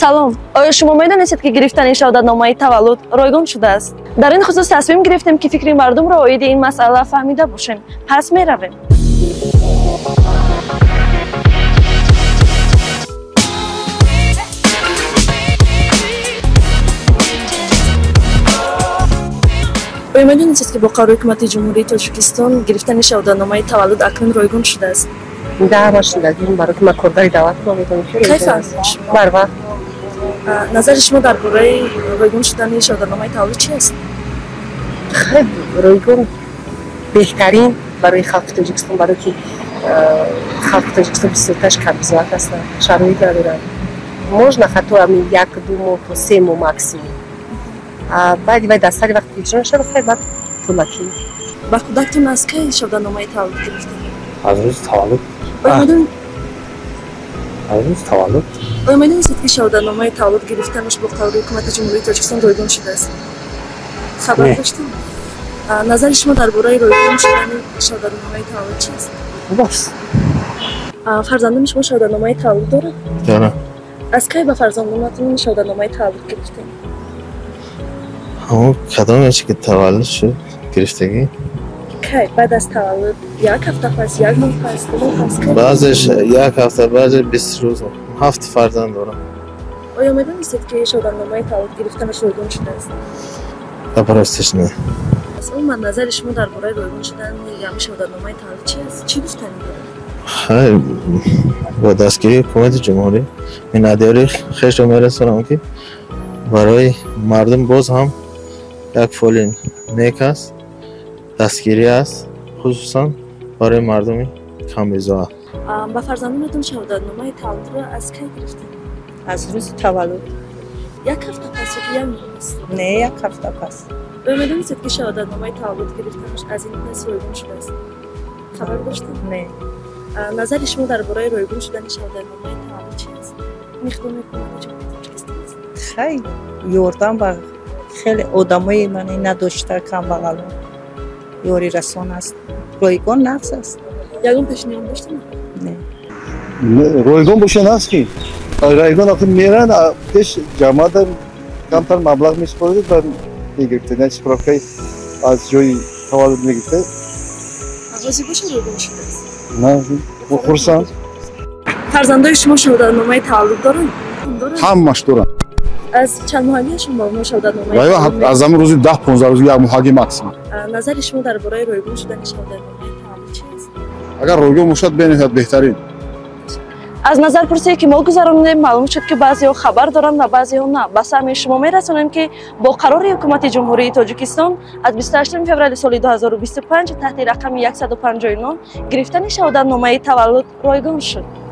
Салом, оё шумо медонистед, ки гирифтани шаҳодатномаи таваллуд ройгон шудааст? Дар ин хусус тасмим гирифтем, ки фикри мардумро оиди ин масъала фаҳмида бошем. Пас меравем. Оё медонистед, ки бо қарори Ҳукумати Ҷумҳурии Тоҷикистон гирифтани шаҳодатномаи таваллуд акнун ройгон шудааст? Да, ман шунидагим, барои ки ман коргари давлатро медонам. Кай фаҳмидед шумо? Барвақт. Назари шумо дар бораи ройгон шудани шаҳодатномаи таваллуд чи аст? Хеле ройгон, беҳтарин барои халқи Тоҷикистон, барои ки халқи Тоҷикистон бисёрташ камбизоат ҳастанд, шароит надоранд. Можно хато ҳамин 1-2 моҳ то 3 моҳ максимум. Баъди вай дар сари вақт иҷро нашавад, хай баъд пулакӣ. Ба кӯдактон аз кай шаҳодатномаи таваллуд гирифтед? Аз рӯзи таваллуд. Аз рӯзи таваллуд. Оё медонистед, ки шаҳодатномаи таваллуд гирифтанаш бо қарори Ҳукумати Ҷумҳурии Тоҷикистон ройгон шудааст? Хабар доштем? Назари шумо дар бораи ройгон шудани шаҳодатномаи таваллуд чи аст? Хуб аст. Фарзандони шумо шаҳодатномаи таваллуд дорад? Дорам. Аз кай ба фарзандонатон шаҳодатномаи таваллуд гирифтед? Ҳамон кадомеш ки таваллуд шуд, гирифтагӣ. Кай? Баъд аз таваллуд як ҳафта пас, як моҳ пас, 2 моҳ пас, кай? Баъзеш як ҳафта, баъзе 20 рӯз. Ҳафт фарзанд дорам. Оё медонистед, ки шаҳодатномаи таваллуд гирифтанаш ройгон шудааст? Ростиш, не. Умуман, назари шумо дар бораи ройгон шудани ҳамин шаҳодатномаи таваллуд чи аст? Чӣ гуфтанӣ доред? Хай, бо дастгирии Ҳукумати Ҷумҳурӣ миннатдории хешро мерасонам, ки барои мардум боз ҳам як фоли нек аст, дастгирӣ аст, хусусан барои мардуми камбизоат. Ба фарзандонатон шаҳодатномаи таваллудро аз кай гирифтед? Аз рӯзи таваллуд. Як ҳафта пас ёки як моҳ пас? Не, як ҳафта пас. Оё медонистед, ки шаҳодатномаи таваллуд гирифтанаш аз ин пас ройгон шудааст? Хабар доштед? Не. Назари шумо дар бораи ройгон шудани шаҳодатномаи таваллуд чи аст? Ин иқдоми Ҳукумати Ҷумҳурии Тоҷикистон аст. Хай, ёрдам ба хеле одамои мани надошта, камбағалон ёрирасон аст. Ройгон нағз аст. Ягон пешниҳод доштем? Не. Ройгон боша, нағз, ки ройгон охир меран пеш ҷамоата, камтар маблағ месупорид ва мегирифтед, яъне справкаи аз ҷои таваллуд мегирифтед. Розӣ боша, ройгон шудааст? Нағз, хурсанд. Фарзандои шумо шаҳодатномаи таваллуд доранд? Ҳамаш доранд. Аз чанд моҳагиашон ба онҳо шаҳодатномаи аз ҳамин рӯзи 10-15 рӯз, як моҳаги максимум. Назари шумо дар бораи ройгон шудани шаҳодатномаи таваллуд чи аст? Агар ройгон бошад, бениҳоят беҳтарин. Аз назарпурсие, ки мо гузаронидем, маълум шуд, ки баъзеҳо хабар доранд ва баъзеҳо на. Ба самъи шумо мерасонем, ки бо қарори Ҳукумати Ҷумҳурии Тоҷикистон аз 28 феврали соли 2025 таҳти рақами 159 гирифтани шаҳодатномаи таваллуд ройгон шуд.